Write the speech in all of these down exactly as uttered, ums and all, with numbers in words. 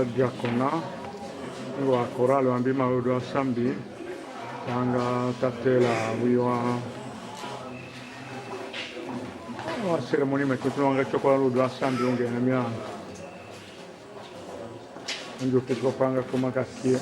Diakona, wa korali wambi ma ludu wa sambi, tanga tatela wiwa. Wa cérémonie me kutu wanga toko ludu wa sambi unge na mia. Ndio ke toko panga kuma kasiye.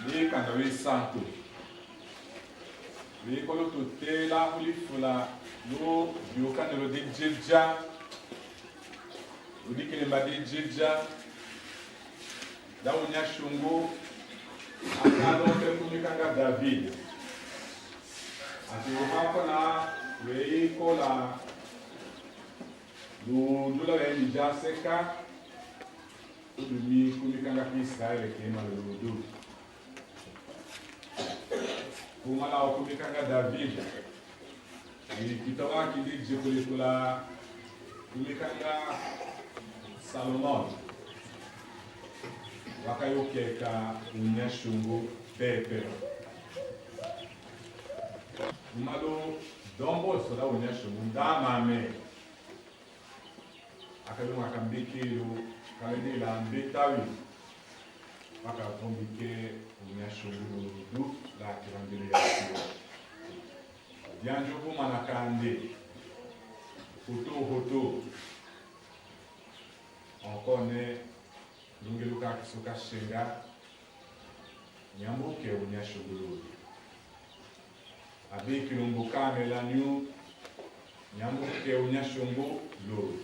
Ni kanda wi santu. Wi kolo tutela ulifula lu yukanelo di jija. Udi kilemba di jija, da unyashungu, akalo te kumikanga David. Ati umako na wei kola, lu dula wei ni jaseka, udumi kumikanga ki Israel kema ludu. Kumala ukumikanga David. Ni kitawa kindi jikulikula kumikanga Salomon. Wakayokeka unyashungu pepe. Umalu dombo soda unyashungu ndamame. Akali mwaka mbikilu, kali ni la mbitawi. Paka kombike unyashungu ludu la kiwangile ya kiwa. Dianjo kumana kande. Hutu, hutu. Onkone, lungilu ka kisu ka shenga. Nyambuke unyashungu ludu. Abi kilumbu kamela nyu, nyambuke unyashungu ludu.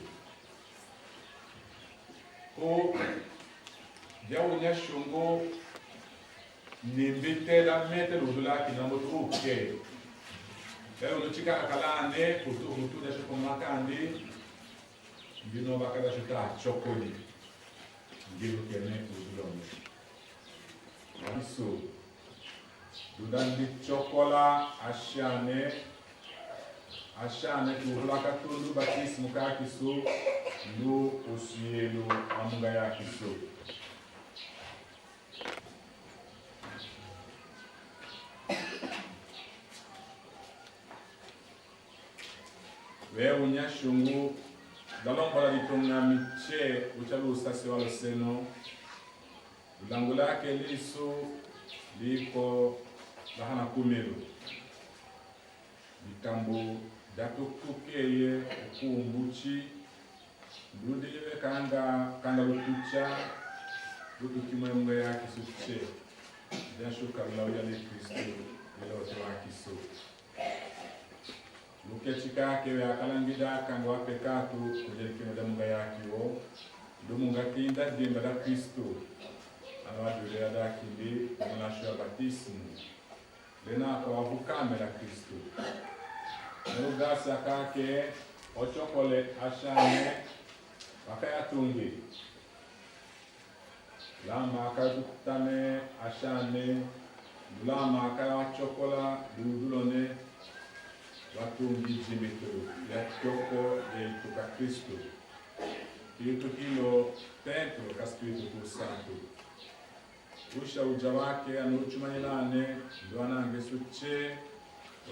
Ko, dia unyashungu, ni mbite da mete ludu la kinambuke. Dia ludu chika akalane, kutu, kutu da shukumakandi, mbino bakada shuta chokoli. Ngilu kene udulome. Isu. Dudandi chokola ashane. Ashane tuhula katundu batismu ka kisu. Ndu usuyelu amunga ya kisu. We unyashungu, dalombola ditunga miche, ucha lusasi wa luseno, ulangula ke lisu, liko, lahana kumelu. Dikambu, datu kukeye, ukumbuchi, Ndundile we kanga, kanga lutucha, lutuki mwe mwe ya kisu che. Jashuka lula uya ni Kristu, lilo te wa kisu. Luke chika ke we akalangida kanga wa pekatu, kujeli kimo da munga ya kiwo. Ndumunga kinda dimba da Kristu. Ano adule ya da kindi, mwana shwa batismu. Lena kwa vukamela Kristu. Nugasa kake, ochokole ashane, wakayatungi. Lama kayatutame ashane, lama kayachokola, dudulone, watungi jimitu, ya choko, ya ituka Kristu. Kitu kilo, templo, ka Spiritu Santu. Usha uja wake, anu uchumanyilane, ndwana ngesu che,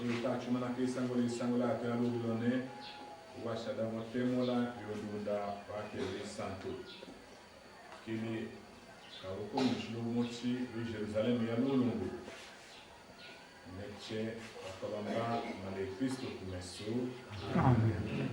uyu tachumana ke isango, isango la te alulone, uwasha da motemola, yondunda wake isantu. Kini, karuko mishulu mochi, wi Jerusalem ya lulungu. Neche, wakabamba, male Kristu kumesu. Amen.